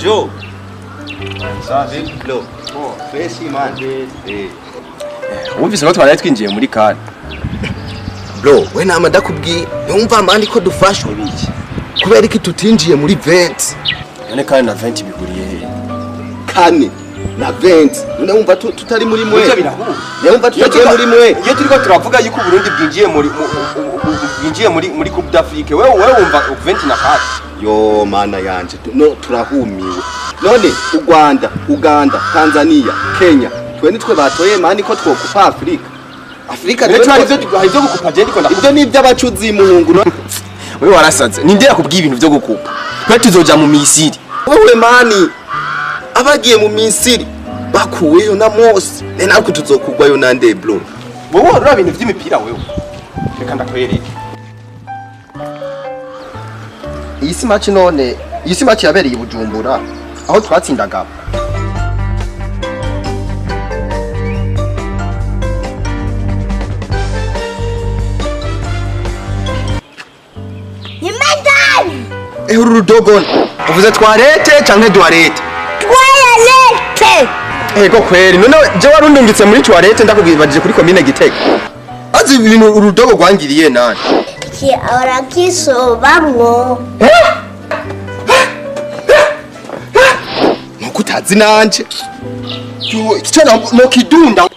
Joe. Safi bro. Fresh man. Eh. Wumvise ko twaraye twinjiye muri kane. Bro, we nama ndakubwiye, ntiwumva man ko dufashwe biki? Kubera iki tutinjiye muri 20? None kane na 20 bihuriye he? Kane na 20. None wumva tutari muri mwe. Ivyo birahura. Wumva tutagiye muri mwe. Iyo turiko turavuga yuko Burundi bwinjiye muri bwinjiye muri Coupe d'Afrique, wewe wumva 20 na kane. Yo mana yanje, no turahumiwe. None u Rwanda, Uganda, Tanzania, Kenya, twe nitwe batoye man ko twokupa Afrika. Afrika Rero twe hari ivyo gukupa je ndiko Ibyo ni iby'abacuzi muhungu. No? Wewe warasaze. Ninde yakubwiye ibintu vyo gukupa? Twe tuzoja mu Misiri. Wewe mani abagiye mu Misiri bakuweyo na Mose, ne natwe tuzokugwayo na nde bro? Wowe warura ibintu vy'imipira wewe. Reka ndakwereke. Iyi si match none, iyi si match yabereye i Bujumbura aho twatsindaga. Nyumandani. Uru rudogo uvuze twarete canke duarete? Toilette. Ego kweri, none je warundungitse muri toilette ndakubwibajije kuri commune Gitega. Azi ibintu urudogo rwangiriye nani? Ki orakisobamwo. Nuko utazi nanje. Yo, ikicara no kidunda.